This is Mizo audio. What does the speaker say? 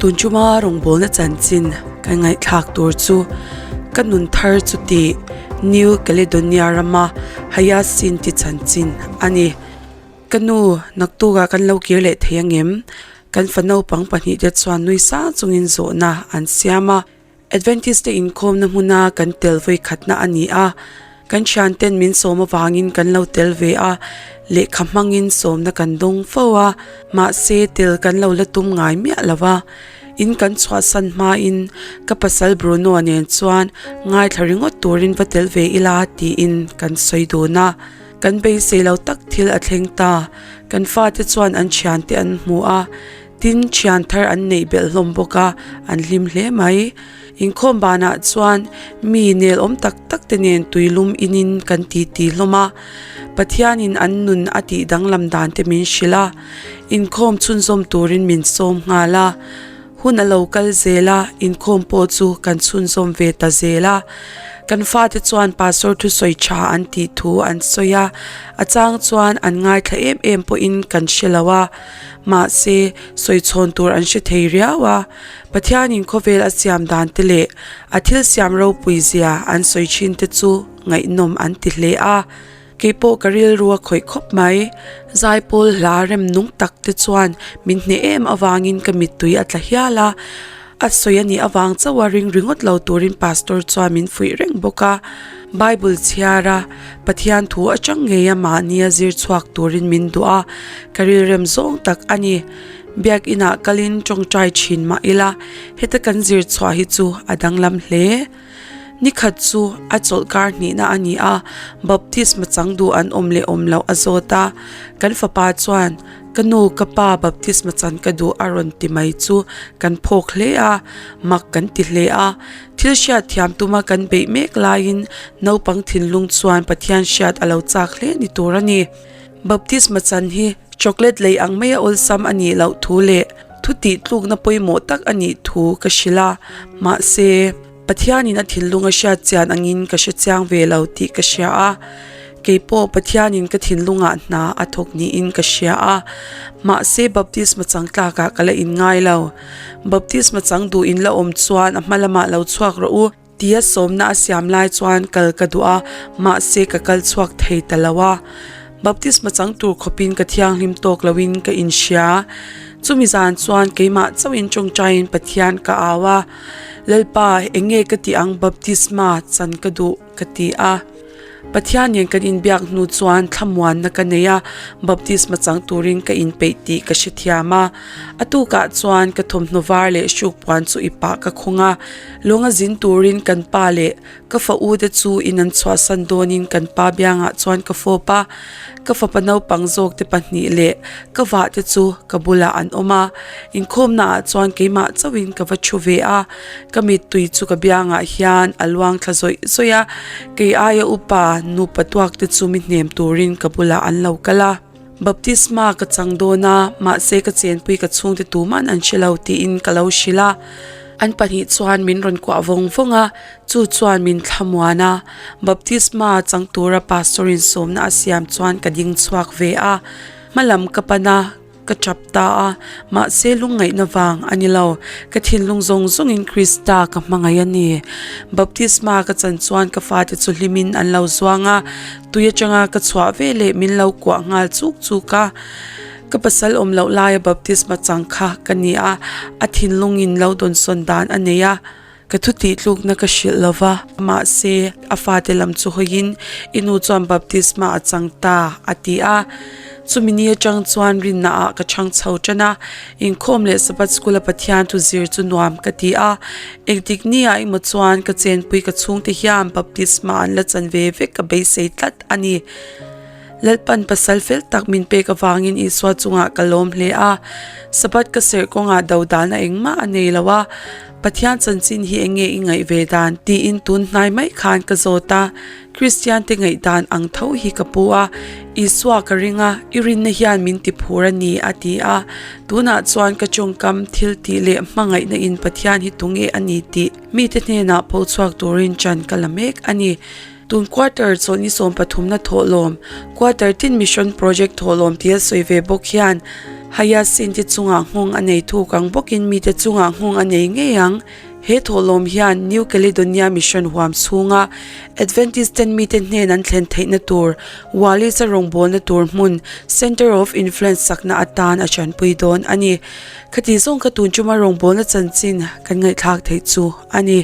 Tun chuma rawngbawlna chanchin kan ngaihthlak tur chu ka nun thar chu tih New Caledonia rama Hyacinth chanchin a ni. Ka nu, naktukah kan lo kir leh thei angem? Kan fa naupang pahnihte chuan nui sang chungin zawhna an siam a. Adventist te inkhawmna hmuna kan tel vawi khatna a ni a, kan thianten min sawm avangin kan lo tel ve a, lehkha hmangin sawmna kan dawng fo a, mahse tel kan lo la tum ngai miah lo va. In kan chhuahsan hmain ka pasal Bruno nen chuan ngaithla ringawt turin va tel ve ila tiin kan sawi dun a. Kan beisei lo tak thil a thleng ta, kan fate chuan an thiante an hmu a, Tin, thian thar an neih belh hlawm bawk a, an hlim hle mai. Inkhawm banah chuan mi nel awm tak tak te nen tuilum inin kan titi hlawm a. Pathianin an nun a tih danglam dan te min hrilh a, inkhawm chhunzawm turin min sawm nghal a. Hun a lo kal zel a, inkhawm pawh chu kan chhunzawm ve ta zel a. Kan fate chuan Pastor thusawi tha an tih thu an sawi a, a chang chuan an ngaithla em em pawhin kan hre lo a. Mahse, sawi chhawn tur an hre thei riau a, Pathianin khawvel a siam dan te leh a thil siam ropui zia an sawi thin te chu ngaihnawm an ti hle a. Keipawh ka rilru a khawih khawp mai. Zaipawl hla rem nung tak te chuan min hneh em avangin ka mittui a tla hial a. A sawi a nih avang chauh a ring ringawt lo turin Pastor chuan min fuih reng bawk a. Bible chhiar a, Pathian thu atang ngei a mahni a zir chhuak turin min duh a, ka rilrem zawng tak a ni. Biakinah kalin tawngtai thin mah ila, heta kan zir chhuah hi chu a danglam hle. Nikhat chu a chawlhkar hnihna a ni a, baptisma chang duh an awm leh awm loh a zawt a. Kan fapa chuan, Ka nu, ka pa baptisma chan ka duh a rawn ti mai chu kan phawk hle a, mak kan ti hle a. Thil hriat thiam tuma kan beih mek laiin naupang thinlung chuan Pathian hriat a lo chak hle ni tur a ni. Baptisma chan hi chocolate lei ang maia awlsam a nih loh thu leh thu tih tlukna pawimawh tak a nih thu ka hrilh a, mahse, Pathianin a thinlung a hriat chian angin ka hre chiang ve lo tih ka hria a. Keipawh Pathianin ka thinlungah hna a thawk niin ka hria a, mahse baptisma chang tlakah ka la inngai lo. Baptisma chang duh in la awm chuan a hma lamah lo chhuak rawh u tia sawmna a siam lai chuan kal ka duh a, mahse ka kal chhuak thei ta lo a. Baptisma chang tur khawpin ka thianghlim tawk loin ka inhria. Chumi zan chuan keimah chauhin tawngtaiin Pathian ka au a, Lalpa, eng nge ka tih ang baptisma chan ka duh? ka ti a. Pathian nen kan inbiak hnu chuan thlamuanna ka nei a, baptisma chang turin ka inpeih tih ka hrethiam a. A tukah chuan ka thawmhnaw var leh hruk puan chu i pah ka khawng a, lawnga zin turin kan pa leh ka fa u te chu in an chhuahsan dawnin kan pa biangah chuan ka fawp a. Ka fapa naupang zawk te pahnih leh ka vah te chu ka bulah an awm a, inkhawmna ah chuan keimah chauhin ka va thu ve a. Ka mittui chu ka biangah hian a luang thla zawih zawih a, kei aia upa nupa tuak te chu mi hnem turin ka bulah an lo kal a. Baptisma ka chang dawn a, mahse ka chenpui ka chhungte tuman an hre lo tiin ka lo hrilh a. An pahnih chuan min rawn kuah vawng vawng a, chu chuan min thlamuan a. Baptisma chang tura pastor in sawmna a siam chuan ka ding chhuak ve a, hmalam ka pan a. Ka tap ta a, mahse lungngaihna vang a ni lo. Ka thinlung zawng zawngin Krista ka hmangaih a ni. Baptisma ka chan chuan ka fate chu hlimin an lo zuang a, tui atanga ka chhuah veleh min lo kuah nghal chuk chuk a. Ka pasal awm loh laia baptisma chang kha ka ni a, a thinlungin lo dawnsawn dan a nei a. Ka thu tih tlukna ka hrilh lo va, mahse a fate lam chu hawiin i nu chuan baptisma a chang ta, a ti a. Chumi ni atang chuan rinna ah ka chhang chho tan a, inkhawm leh Sabbath School a Pathian thu zir chu nuam ka ti a. Engtik ni ah emaw chuan ka chenpui ka chhungte hian baptisma an la chan ve vek ka beisei tlat a ni. Lalpan pasal fel tak min pek avangin Isua chungah ka lawm hle a. Sabbath ka serh kawngah dodalna engmah a nei lo a, Pathian chanchin hi eng nge i ngaih ve dan? tiin tun hnai mai khan ka zawt a. Kristian te ngaih dan ang tho hi ka pu a, Isua ka ring a, i rinna hian min ti phur a ni a ti a. Tunah chuan ka tawngkam thil tih leh hmangaihna in Pathian hi tunge a ni tih mite hnenah pho chhuak turin chan ka la mek a ni. Tun quarter chawlhni sawmpathumna thawhlawm, quarter tin mission project thawhlawm tia sawi ve bawk hian Hyacinth-i chungah nghawng a nei thuk ang bawkin mite chungah nghawng a nei ngei ang. He thawhlawm hian New Caledonia Mission huam chhunga Adventist ten mite hnen an thlen theihna tur Wallis-a rawngbawlna tur hmun Centre of Influence sakna atan a tanpui dawn a ni. Khati zawng kha tun chuma rawngbawlna chanchin kan ngaihthlak theih chu a ni.